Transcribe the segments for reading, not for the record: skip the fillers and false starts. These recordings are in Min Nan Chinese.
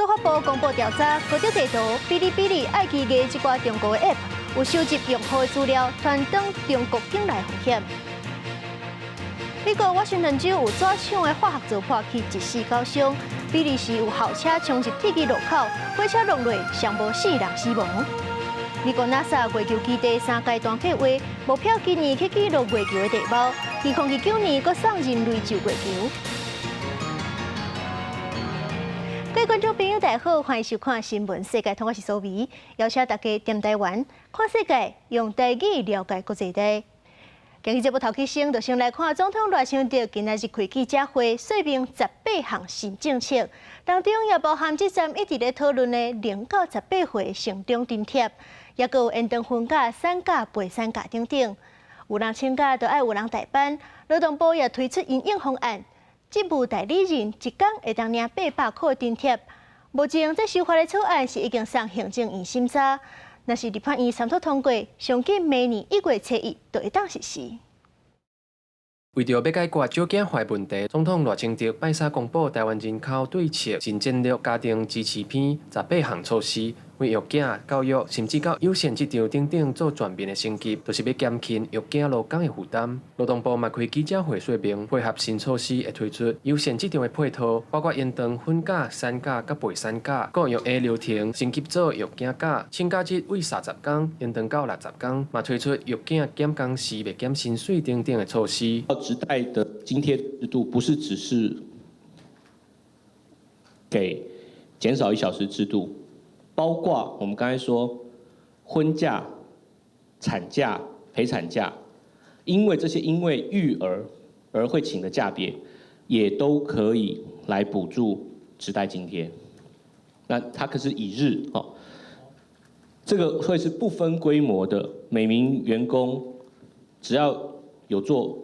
司法部公布調查，高德地圖、嗶哩嗶哩、愛奇藝這寡中國的 App 有收集用戶的資料，傳轉中國境內風險。美國華盛頓州有紙廠的化學槽破去一死九傷，比利時有校車衝入鐵支路口，火車撞落，上無四人死亡。美國 NASA 月球基地三階段計劃，目標今年去記錄月球的地貌，2029年閣送人類上月球。各位觀眾朋友，大家好，歡迎收看《新聞世界通》，我是蘇眉，邀請大家踮台灣看世界，用台語了解國際大。今日節目頭起先，就先來看總統賴清德今仔日開記者會，說明十八項新政策，當中也包含這陣一直咧討論的0到18歲成長津貼，也閣有延長婚假、產假、陪產假等等。有人請假，就愛有人代班。勞動部也推出因應方案，職務代理人一工會當領800塊津貼。目前這修法的草案是已經送行政院審查，若是立法院三讀通過，上緊明年1月初1就會當實施。為著欲解決少子化問題，總統賴清德拜三公布台灣人口對策新戰略家庭支持篇十八項措施，為育囝、教育，甚至到有限職場等等做全面的升級，就是欲減輕育囝勞工的負擔。勞動部嘛開記者會說明，配合新措施會推出優先職場的配套，包括延長婚假、產假佮陪產假，閣育嬰流程升級做育囝假，請假日為30工延長到60工，嘛推出育囝減工時袂減薪水等等的措施。職代的津貼制度不是只是給減少一小時制度，包括我們剛才說婚假、產假、陪產假，因為這些因為育兒而會請的假別，也都可以來補助職代津貼。那它可是以日哦，這個會是不分規模的，每名員工只要有做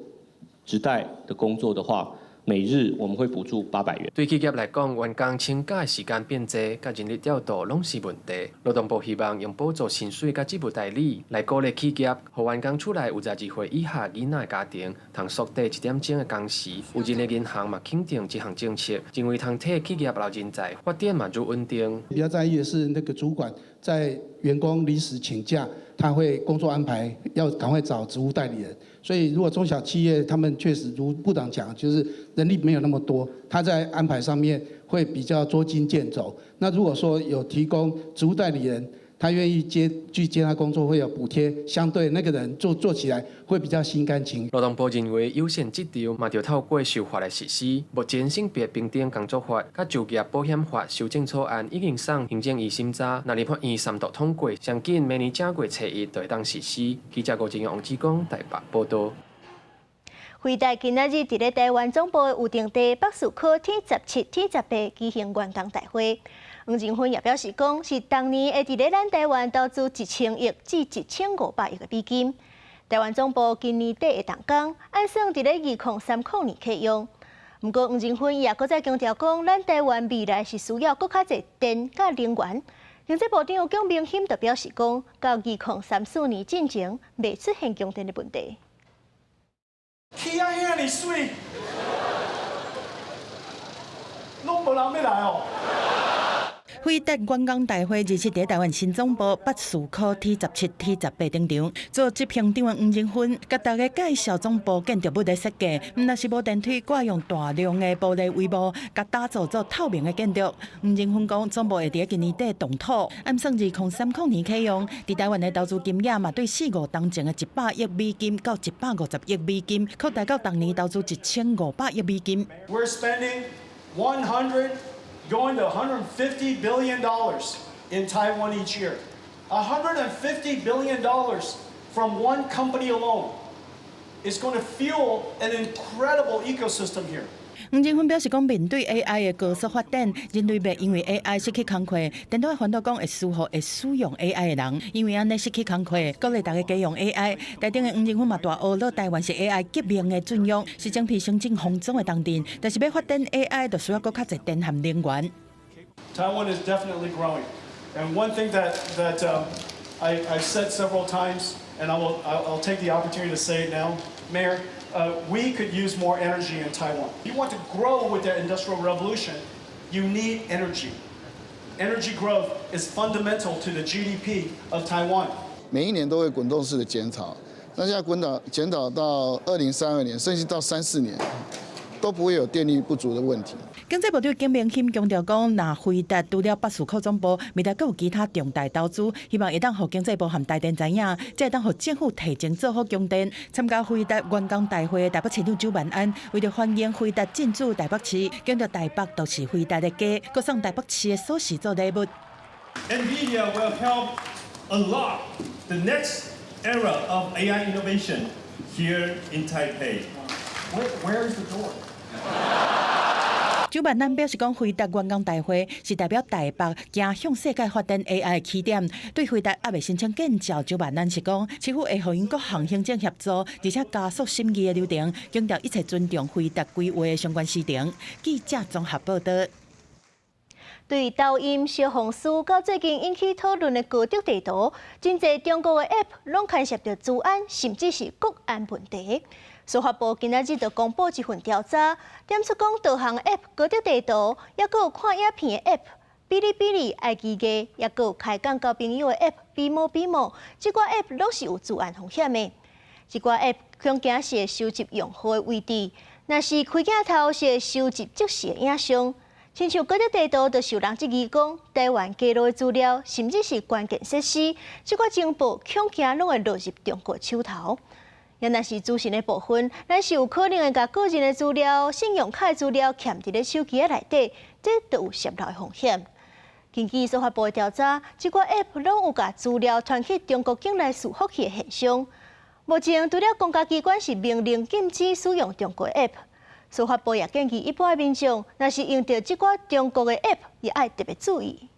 職代的工作的話，每日我們會補助800元。對企業來講，員工請假的時間變濟，佮人力調度攏是問題。勞動部希望用補助薪水佮職務代理來鼓勵企業，予員工厝內有12歲以下囡仔的家庭，通縮短一點鐘的工時。有人力銀行嘛肯定這項政策，認為通替企業留人才，發展嘛愈穩定。比較在意的是那個主管在員工臨時請假，他會工作安排要趕快找職務代理人。所以如果中小企業，他們確實如部長講，就是人力沒有那麼多，他在安排上面會比較捉襟見肘。那如果說有提供職務代理人，他願意接去接他工作會有補貼，相對那個人做做起來會比較心甘情願。勞動部認為有限職場嘛著透過修法來實施。目前性別平等工作法佮就業保險法修正草案已經送行政院審查，若立法院三讀通過，上緊明年正月初一就會當實施。記者郭正王志剛台北報道。輝達今仔日佇咧台灣總部的預定地北士科 T17、T18舉行員工大會。黃仁勳也表示講，是當年會佇咧咱台灣投資1000億至1500億的美金。台灣總部今年底會動工，按算佇咧2030年啟用。毋過黃仁勳伊也閣再強調講，咱台灣未來是需要閣較濟電佮能源。經濟部長蔣明钦就表示講，到2034年進前，袂出現供電的問題。起啊遐爾媠，攏無人欲來哦。輝達員工大會27佇台灣新總部北士科 T17、T18登場，做執行長的黃仁勳，共大家介紹總部建築物的設計，毋但是無電梯，閣用大量的玻璃帷幕，共打造做透明的建築。黃仁勳講，總部會佇今年底動土，按算2030年啟用。佇台灣的投資金額嘛，對四五冬前的100億美金到150億美金，擴大到當年投資1500億美金。 We're spending 100 going to $150 billion in Taiwan each year. $150 billion from one company alone is going to fuel an incredible ecosystem here. 黃仁勳表示講，面對 AI 的高速發展，人類袂因為 AI 失去工課，顛倒煩惱講會輸予會使用 AI 的人，因為按呢失去工課，鼓勵大家加用 AI。台頂的黃仁勳嘛大呵咾台灣是 AI 革命的震央，是晶片先進封裝的重鎮，但是欲發展 AI 就需要閣較濟電和能源。 Taiwan is definitely growing, and one thing that I've said several times, and I'll take the opportunity to say it now, Mayor. We could use more energy in Taiwan. You want to grow with the Industrial Revolution, you need energy. Energy growth is fundamental to the GDP of Taiwan. 每一年都會滾動式的檢討，那現在滾動檢討到2032年，甚至到34年，都不會有電力不足的問題。經濟部長金明欣強調講，若輝達除了北士科總部，未來閣有其他重大投資，希望會當予經濟部和台電知影，才會當予政府提前做好供電。參加輝達員工大會的台北市長蔣萬安，為著歡迎輝達進駐台北市，強調台北就是輝達的家，閣送台北市的鎖匙做禮物。 NVIDIA will help unlock the next era of AI innovation here in Taipei. Where is the door? 蔣萬安表示講，輝達員工大會是代表台北行向世界發展 AI 的起點。對輝達猶未申請建照，蔣萬安是講，市府會予𪜶各項行政協助，而且加速審議的流程，強調一切尊重輝達規劃的相關時程。記者綜合報道。對抖音、小紅書到最近引起討論的高德地圖，真濟中國的 App 攏牽涉著資安，甚至是國安問題。司法部今仔日就公布一份調查，點出講導航 App 高德地圖，抑閣有看影片的 App 嗶哩嗶哩、愛奇藝，抑閣有開講交朋友的 App 比某比某，這寡 App 攏是有資安風險的。這寡 App 恐驚是會收集用戶的位置，若是開鏡頭是會收集即時的影像。親像高德地圖就受人質疑講，台灣街路的資料，甚至是關鍵設施，這寡情報恐驚攏會落入中國手頭。也若是資訊的部分，咱是有可能會共個人的資料、信用卡的資料嵌佇咧手機仔內底，這都有洩露的風險。根據司法部的調查，這寡 App 攏有共資料傳去中國境內伺服器的現象。目前，除了公家機關是明令禁止使用中國 App，司法部也建議一般的民眾，若是用著這寡中國的 App，也愛特別注意。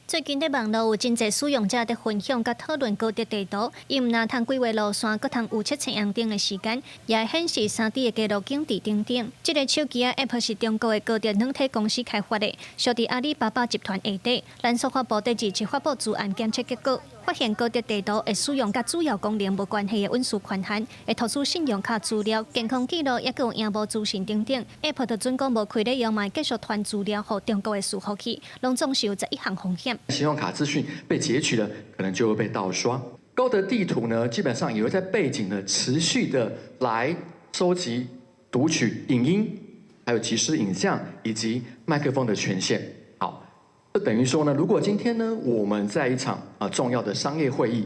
最近佇網路有真濟使用者佇分享佮討論高德地圖，伊毋但通規劃路線，閣通預測青紅燈的時間，也會顯示3D 的街路景地等等。這个手機仔 App 是中國的高德軟體公司開發的，屬佇阿里巴巴集團下底。咱司法部佇27發布資安檢測結果，發現高德地圖會使用佮主要功能無關係的隱私權限，會讀取信用卡資料、健康記錄，抑閣有螢幕資訊等等。App 就準講無開咧用，嘛會繼續傳資料予中國的伺服器，攏總是有11項風險。信用卡資訊被截取了，可能就會被盜刷。高德地圖呢，基本上也會在背景呢持續的來收集、讀取影音，還有即時影像以及麥克風的權限。好，這等於說呢，如果今天呢我們在一場啊重要的商業會議，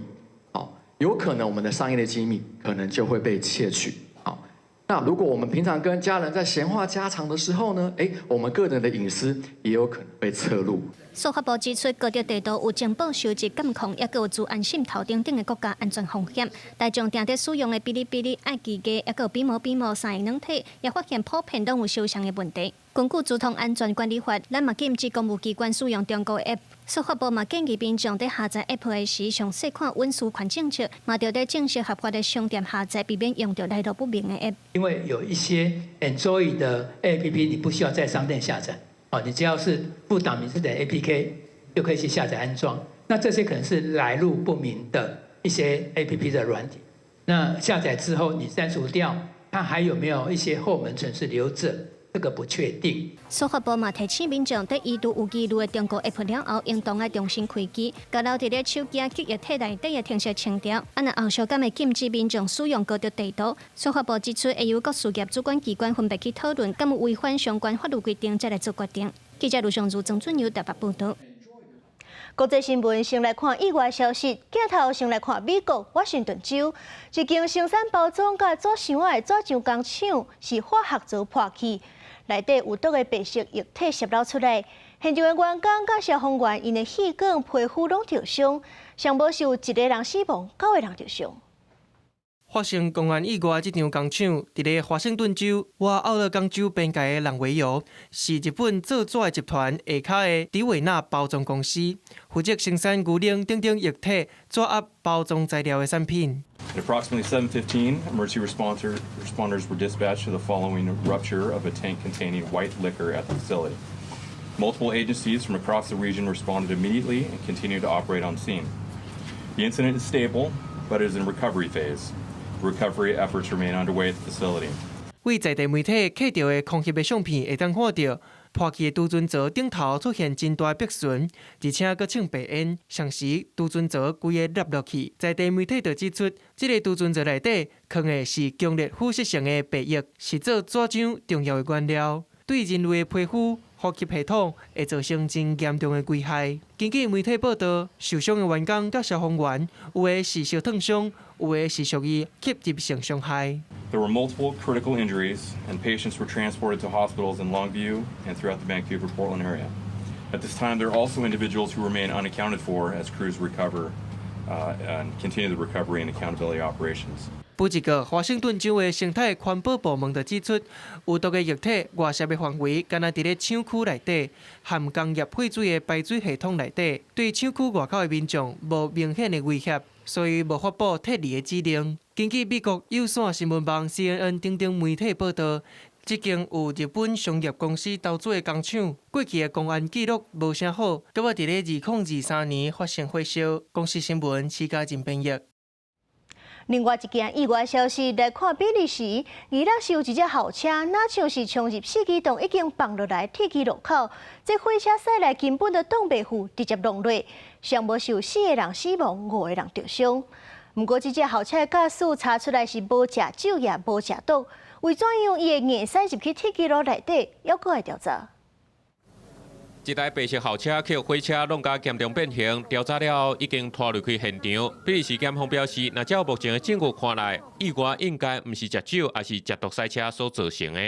好，有可能我們的商業的機密可能就會被竊取。好，那如果我們平常跟家人在閒話家常的時候呢，誒，我們個人的隱私也有可能被側錄。司法部指出，高德地圖有情報收集、監控，抑閣有資安滲透等等的國家安全風險。大眾定佇使用的嗶哩嗶哩、愛奇藝，抑閣有比某比某三个軟體，也發現普遍攏有相像的問題。根據資通安全管理法，咱嘛禁止公務機關使用中國 App。司法部嘛建議民眾佇下載 App 的時，詳細看隱私權政策，嘛著佇正式合法的商店下載，避免用著來路不明的 App。因為有一些 Android 的 APP，你不需要在商店下載。哦，你只要是附檔名字的 APK 就可以去下載安裝。那這些可能是來路不明的一些 APP 的軟體。那下載之後你刪除掉，它還有沒有一些後門程式留著？這個不確定。司法部嘛提醒民眾，佇疑似有疑慮的中國 App 了後，應當愛重新開機，共留佇咧手機記憶體內底的程式清掉。啊，若後續敢會禁止民眾使用高德地圖？司法部指出，會由各事業主管機關分別去討論，敢有違反相關法律規定，再來做決定。記者盧尚如、曾俊友台北報導。國際新聞先來看意外消息，鏡頭先來看美國華盛頓州一間生產包裝佮紙箱的紙漿工廠是化學槽破去，內底有毒的白色液體洩漏出來，現場的員工佮消防員𪜶的氣管、皮膚攏著傷，上無是有一個人死亡，九個人著傷。發生公安意外，這場工廠佇咧華盛頓州倚奧勒岡州邊界的浪維尤，是日本造紙的集團下跤的迪維納包裝公司，負責生產牛奶等等液體紙盒包裝材料的產品。 At approximately 7:15, emergency responders were dispatched to the following rupture of a tank containing white liquor at the facility. Multiple agencies from across the region responded immediately and continue to operate on scene. The incident is stable, but is in recovery phase. Recovery efforts remain underway at the facility. 對在地媒體拍著的空襲的相片會當看著，破去的儲存槽頂頭出現真大的壁唇，而且閣衝白煙，同時儲存槽規个凹落去。在地媒體就指出，這個儲存槽內底囥的是強烈腐蝕性的白液，是做紙漿重要的原料，對人類的皮膚、呼吸系統會造成真嚴重的危害。根據媒體報道，受傷的員工佮消防員，有的是燒燙傷，有的是屬於吸入性傷害。 There were multiple critical injuries, and patients were transported to hospitals in Longview and throughout the Vancouver-Portland area. At this time, there are also individuals who remain unaccounted for as crews recover and continue the recovery and accountability operations. 不過，華盛頓州的生態環保部門就指出，有毒的液體外泄的範圍，敢若佇咧廠區內底，含工業廢水的排水系統內底，對廠區外口的民眾無明顯的威脅，所以無發布撤離的指令。根據美國有線新聞網 CNN 等等媒體報道，這間有日本商業公司投資的工廠，過去的公安記錄無啥好，閣猶佇咧2023年發生火燒。公視新聞，施嘉仁編譯。另外一件意外消息來看，比利時26是有一隻校車，若像是衝入四機動已經放落來鐵支路口，這火車駛來根本就擋袂住，直接挏落，上無是有四個人死亡，五個人著傷。毋過這隻校車的駕駛查出來是無食酒也無食毒，為怎樣伊會硬駛入去鐵支路內底，猶閣愛調查。這台白色校車予火車挏共嚴重變形，調查了後已經拖離開現場。比利時檢方表示，若照目前的證據看來，意外應該毋是食酒，抑是食毒駛車所造成的。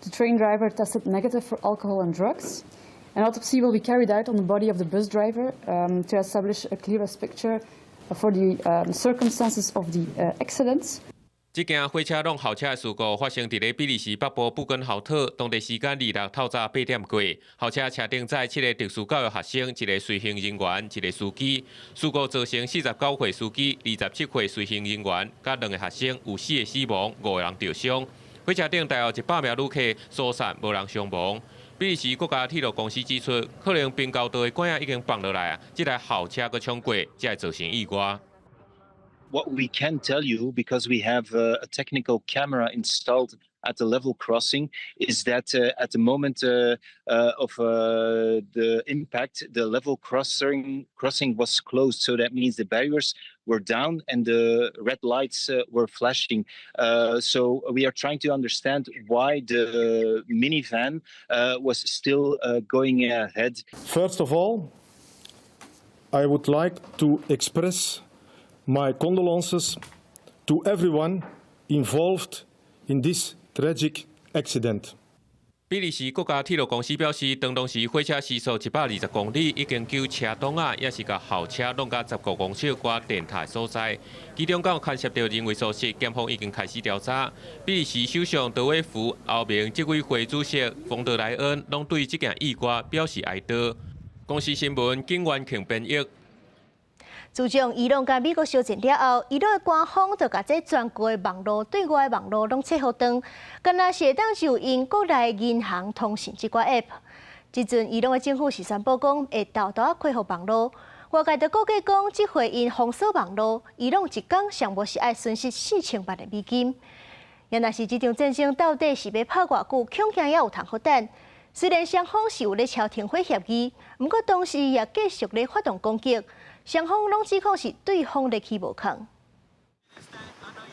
The train driver tested negative for alcohol and drugs. An autopsy will be carried out on the body of the bus driver to establish a clearest picture for the circumstances of the accident. 這件火車挏校車的事故發生佇咧比利時北部布根豪特，當地時間26透早8點過，校車車頂載七个特殊教育學生、一个隨行人員、一个司機。事故造成49歲司機、27歲隨行人員，佮兩个學生有四个死亡，五个人著傷。火車頂大約100名旅客疏散，無人傷亡。比利時國家鐵路公司指出，可能平交道的桿仔已經放落來啊，這台校車閣衝過，才會造成意外。 What we can tell you, because we have a technical camera installed at the level crossing, is that at the moment of the impact, the level crossing was closed. So that means the barriers were down and the red lights were flashing. So we are trying to understand why the minivan was still going ahead. First of all, I would like to express my condolences to everyone involved in this tragic accident. 比利時國家鐵路公司表示，當時火車時速120公里，已經救車擋仔，也是共校車挏共15公尺外電塔所在。其中敢有牽涉著人為疏失，檢方已經開始調查。比利時首相德威福、歐盟執委會主席馮德萊恩攏對這件意外表示哀悼。公視新聞景元慶編譯。自從伊朗佮美國相戰了後，伊朗的官方就共這全國的網路對外網路攏切予斷，敢若是會當就用國內銀行通訊這寡 App。這陣伊朗的政府是宣布講會沓沓仔恢復網路，外界就估計講，這回𪜶封鎖網路，伊朗一工上無是愛損失4000萬的美金。也若是這場戰爭到底是欲拍偌久，恐驚猶有通好等。雖然雙方是有咧簽停火協議，毋過同時也繼續咧發動攻擊。雙方攏指控是對方咧起無空。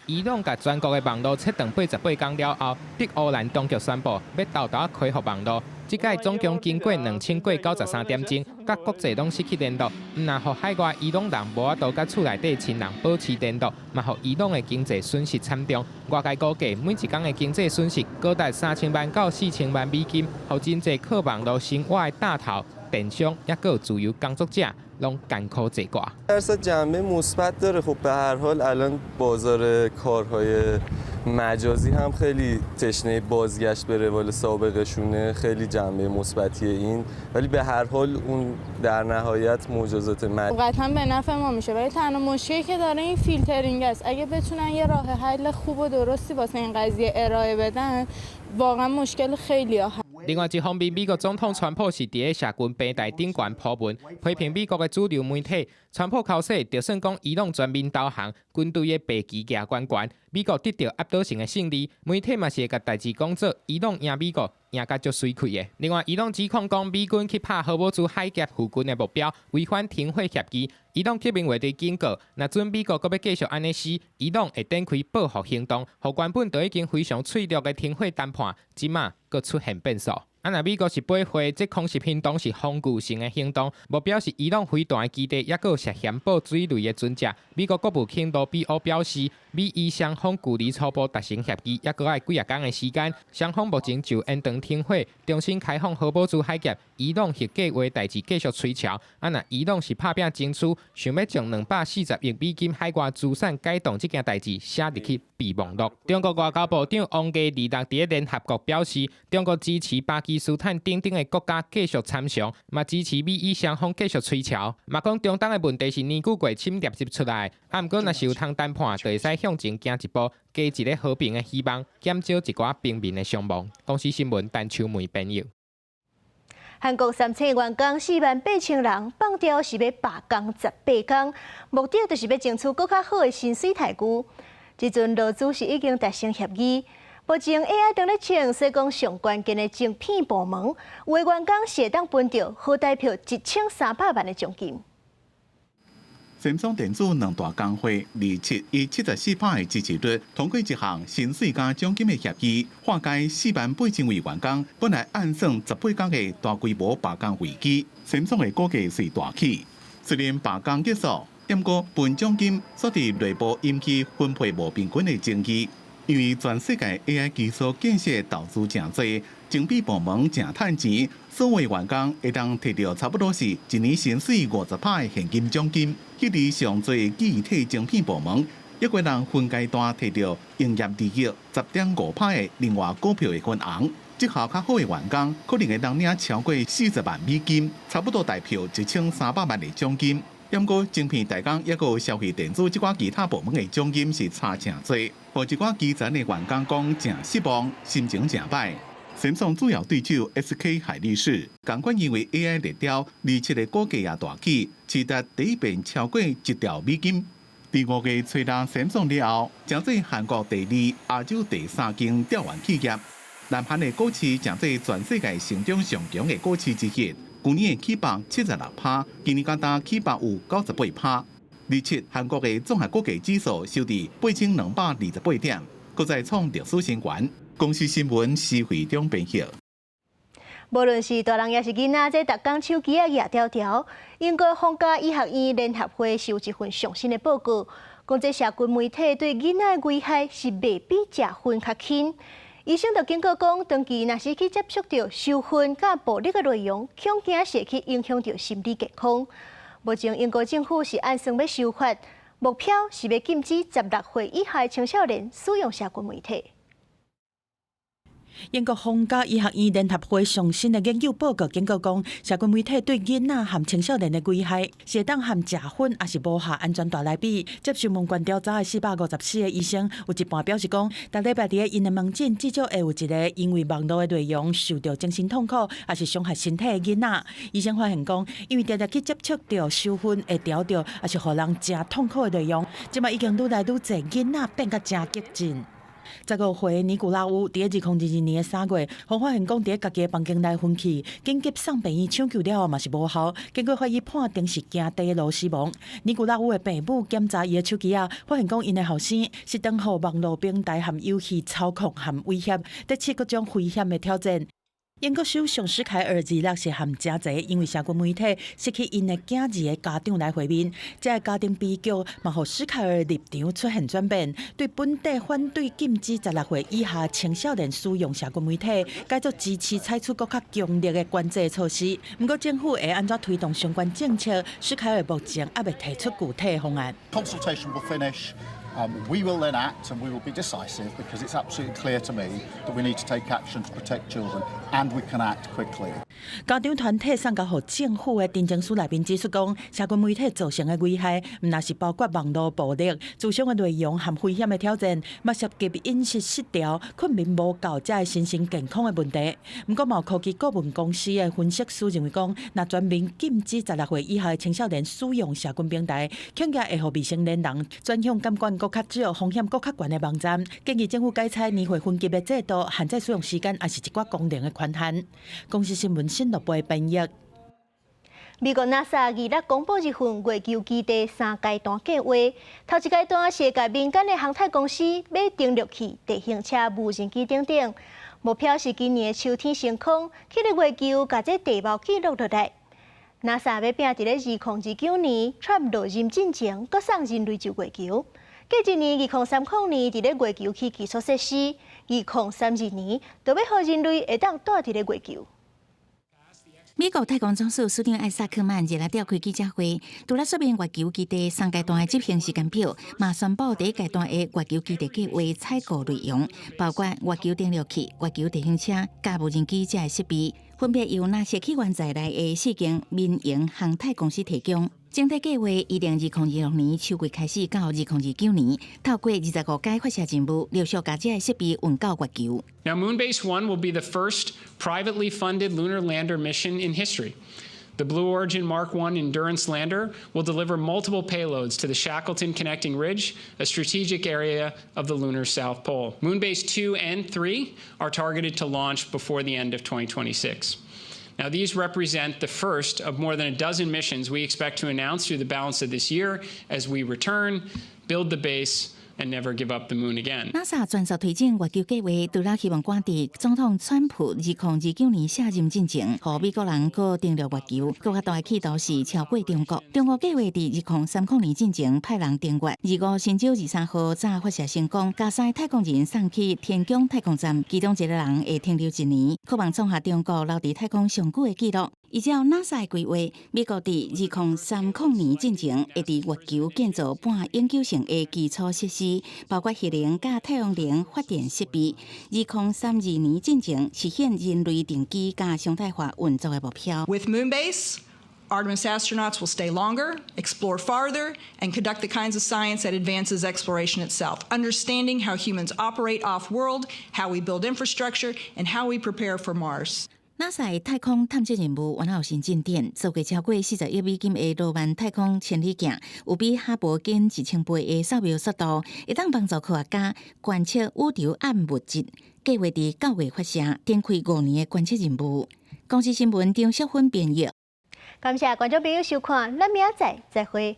伊朗共全國的網路切斷88工了後，德黑蘭當局宣布欲沓沓仔恢復網路。這擺總共經過2000過93點鐘，佮國際攏失去聯絡，毋但予海外伊朗人無法度佮厝內底親人保持聯絡，嘛予伊朗的經濟損失慘重。外界估計每一工的經濟損失高達3000萬到4000萬美金，予真濟靠網路生活的大頭、電商，抑閣有自由工作者，攏艱苦坐掛。 درصد جنبه مثبت داره. خب به هر حال الان بازار کارهای مجازی هم خیلی تشنه بازگشت به روال سابقشونه. خیلی جنبه مثبتیه این، ولی به هر حال اون در نهایت مجازات من قطعا به نفع ما میشه، ولی تنها مشکلی که داره این فیلترینگ است. اگه بتونن یه راه حل خوب و درستی واسه این قضیه ارائه بدن، واقعا مشکل خیلی ها 另外一方面，美國總統川普是佇咧社群平台頂懸鋪文，批評美國的主流媒體。川普剾洗，就算講伊朗全面投降，軍隊的白旗舉懸懸，美國得著壓倒性的勝利，媒體嘛是會共代誌講做伊朗贏美國，贏甲足媠氣的。另外，伊朗指控講美軍去拍荷姆茲海峽附近的目標，違反停火協議。伊朗革命衛隊警告，若準美國閣欲繼續按呢死，伊朗會展開報復行動，予原本就已經非常脆弱的停火談判，這馬閣出現變數。啊，若美國是駁回這空襲行動是防禦性的行動，目標是伊朗飛彈的基地，抑閣有涉嫌布水雷的船隻。美國國務卿盧比歐表示，美伊雙方距離初步達成協議，抑閣愛幾仔工的時間。雙方目前就延長停火、重新開放荷姆茲海峽、伊朗核計畫代誌繼續催洽。啊，若伊朗是拍拚爭取，想欲將240億美金海外資產解凍這件代誌寫入去備忘錄。中國外交部長王毅26佇聯合國表示，中國支持巴基斯坦等等的國家繼續參詳，嘛支持美伊雙方繼續催洽。嘛講中東的問題是研究過侵略入出來，啊，毋過若是有通談判，就會使向前行一步，加一个和平的希望，減少一寡平民的傷亡。公視新聞陳秋梅編譯。韓國三星員工4萬8千人放調是欲罷工18工，目的就是欲爭取閣較好的薪水待遇。這陣勞資是已經達成協議，目前 AI 正咧衝，所以講上關鍵的晶片部門，有的員工是會當分著好代表1300萬的獎金。三星電子兩大工會27以74%的支持率通過一項薪水佮獎金的協議，化解4萬8千位員工本來按算十八工的大規模罷工危機。三星的股價隨大起，雖然罷工結束，毋過分獎金煞佇內部引起分配無平均的爭議。因為全世界 AI 基礎建設投資誠濟，晶片部門誠趁錢，所有員工會當提著差不多是一年薪水50%的現金獎金。彼個上濟記憶體晶片部門，一個人分階段提著營業利益10.5%的另外股票的分紅。績效較好的員工，可能會當領超過40萬美金，差不多代表1300萬的獎金。毋過晶片代工抑閣有消費電子這寡其他部門的獎金是差誠濟，予一寡基層的員工講誠失望，心情誠歹。三星主要對手 SK 海力士，仝款因為 AI 熱潮，27的股價也大起，市值第一遍超過1兆美金。佇5月揣人三星了後，成做韓國第二、亞洲第三間吊腕企業。南韓的股市成做全世界成長上強的股市之一。舊年起百76%，今年敢焦起百有98%。27韓國的綜合股價指數收佇8228點，閣再創歷史新高。公視新聞施惠中編譯。無論是大人抑是囡仔，這逐工手機仔攑牢牢。英國皇家醫學院聯合會是有一份上新的報告，講這社群媒體對囡仔的危害是袂比食薰較輕。醫生就警告講，長期若是去接觸著仇恨佮暴力的內容，恐驚是會去影響著心理健康。目前英國政府是按算欲修法，目標是欲禁止16歲以下的青少年使用社群媒體。英國皇家醫學院聯合會上新的研究報告警告講，社群媒體對囡仔和青少年的危害，是會當和食薰抑是無下安全帶來比。接受問卷調查的454個醫生，有一半表示講，逐禮拜佇𪜶的門診至少會有一個因為網路的內容受著精神痛苦，抑是傷害身體的囡仔。醫生發現講，因為常常去接觸著仇恨會調著，抑是予人誠痛苦的內容，這馬已經愈來愈濟囡仔變甲誠激進。15歲尼古拉烏佇2022年3月，予發現講佇家己的房間內昏去，緊急送病院搶救了後嘛是無效，經過法醫判定是驚低腦死亡。尼古拉烏的爸母檢查伊的手機仔，發現講𪜶的後生是當予網路平台和遊戲操控和威脅，得起各種危險的挑戰。英國首相施凱爾26是和誠濟因為社群媒體失去𪜶的囝兒的家長來會面，這个家庭悲劇嘛，予施凱爾立場出現轉變，對本地反對禁止16歲以下青少年使用社群媒體，改做支持採取閣較強力的管制措施。毋過政府會按怎推動相關政策，施凱爾目前猶未提出具體的方案。 Consultation will finish. We will then act and we will be decisive because it's absolutely clear to me that we need to take action to protect children and we can act quickly. 家長團體送交予政府的陳情書內面指出講，社群媒體造成的危害，毋但是包括網路暴力、資訊的內容和危險的挑戰，嘛涉及飲食失調、睏眠無夠這个身心健康的問題。毋過，嘛有科技顧問公司的分析師認為講，若全面禁止16歲以下的青少年使用社群平台，恐驚會予未成年人轉向監管國閣較少、風險閣較懸的網站，建議政府改採年會分級的制度，限制使用時間，抑是一寡功能的權限。公視新聞新樂部的編譯。美國 NASA 二六公布一份月球基地三階段計劃，頭一階段是共民間的航太公司買登陸器、地形車、無人機等等，目標是今年的秋天升空，去佇月球共這地貌記錄落來。NASA 欲拚佇咧2029年，川普落任進前，閣送人類上月球。過一年2030年，佇咧月球起基礎設施；2032年，就欲予人類會當蹛佇咧月球。美國太空總署署長艾薩克曼日來召開記者會，除了說明月球基地三階段的執行時間表，嘛宣布第一階段的月球基地計劃採購內容，包括月球登陸器、月球地形車、佮無人機這些設備，分別由納設起源在內的四間民營航太公司提供。整體計劃預定2026年秋季開始到2029年，透過25改發射任務，陸續共這些設備運到月球。 Now, Moonbase One will be the first privately funded lunar lander mission in history. The Blue Origin Mark 1 Endurance lander will deliver multiple payloads to the Shackleton Connecting Ridge, a strategic area of the lunar South Pole. Moonbase 2 and 3 are targeted to launch before the end of 2026. Now, these represent the first of more than a dozen missions we expect to announce through the balance of this year as we return, build the base, and never give up the moon again. NASA 全速推進月球計劃，除了希望趕佇總統川普2029年卸任進前，予美國人閣登陸月球，閣較大的企圖是超過中國。中國計劃佇2030年進前派人登月，二五神舟23號早發射成功，共三个太空人送去天宮太空站，其中一個人會停留一年，渴望創下中國留佇太空上久的紀錄。依照 NASA 的規劃，美國佇2030年進前會佇月球建造半永久性的基礎設施，包括核能佮太陽能發電設備。2032年進前實現人類定居佮常態化運作的目標。 With Moonbase, Artemis astronauts will stay longer, explore farther, and conduct the kinds of science that advances exploration itself, understanding how humans operate off-world, how we build infrastructure, and how we prepare for Mars. NASA 太空探測任務原來有新進展，造價超過40億美金的羅曼太空千里鏡，有比哈勃緊1000倍的掃描速度，會當幫助科學家觀測宇宙暗物質。計劃佇9月發射，展開5年的觀測任務。公視新聞張淑芬編譯。感謝觀眾朋友收看，咱明仔載再會。